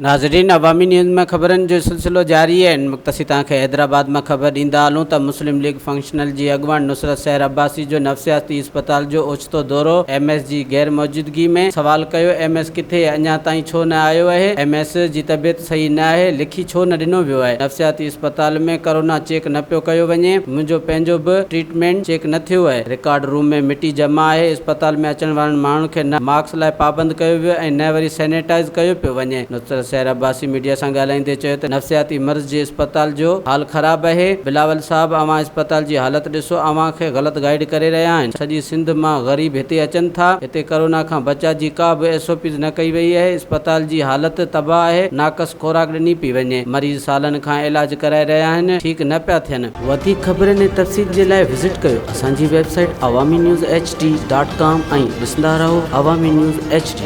ناظرين عوامي نيوز ۾ خبرن جو سلسلو جاري آهي ان وقت اسين توهان کي حيدرآباد مان خبر ڏيندا هلون ته مسلم ليگ فنڪشنل جي اڳواڻ نصرت سحر عباسي جو نفسياتي اسپتال جو اوچتو دورو ايم ايس جي غير موجودگي ۾ سوال ڪيو ايم ايس ڪٿي اڃا تائين ڇو نه آيو اهي ايم ايس جي طبيعت صحيح نه آهي لکي ڇو نه ڏنو ويو آهي نفسياتي اسپتال ۾ ڪرونا چيڪ نه پيو ڪيو وڃي منهنجو پنهنجو به ٽريٽمينٽ چيڪ نه ٿيو آهي رڪارڊ روم ۾ مٽي جمع آهي اسپتال ۾ اچڻ وارن ماڻهن کي نه ماسڪ لاء پابند ڪيو ويو ۽ نه وري سينيٽائيز ڪيو پيو وڃي. نصرت سحر عباسي ميڊيا سان ڳالهائيندي چيو ته نفسياتي مرض جي اسپتال جو حال خراب اهي، بلاول صاحب اوهان اسپتال جي حالت ڏسو، اوهان کي غلط گائيڊ ڪري رهيا آهن، سڄي سنڌ مان غريب هتي اچن ٿا، هتي ڪرونا کان بچاء جي ڪا به ايس او پيز نه ڪئي وئي اهي، اسپتال جي حالت تباهه آهي، ناقص خوراڪ ڏني پئي وڃي، مريض سالن کان علاج ڪرائي رهيا آهن، ٺيڪ نه پيا ٿين. وڌيڪ خبرن ۽ تفصيل جي لاء وزٽ ڪيو اسان جي website Awami news H D dot com ۽ ڏسندا رهو عوامي نيوز ايڇ ڊي.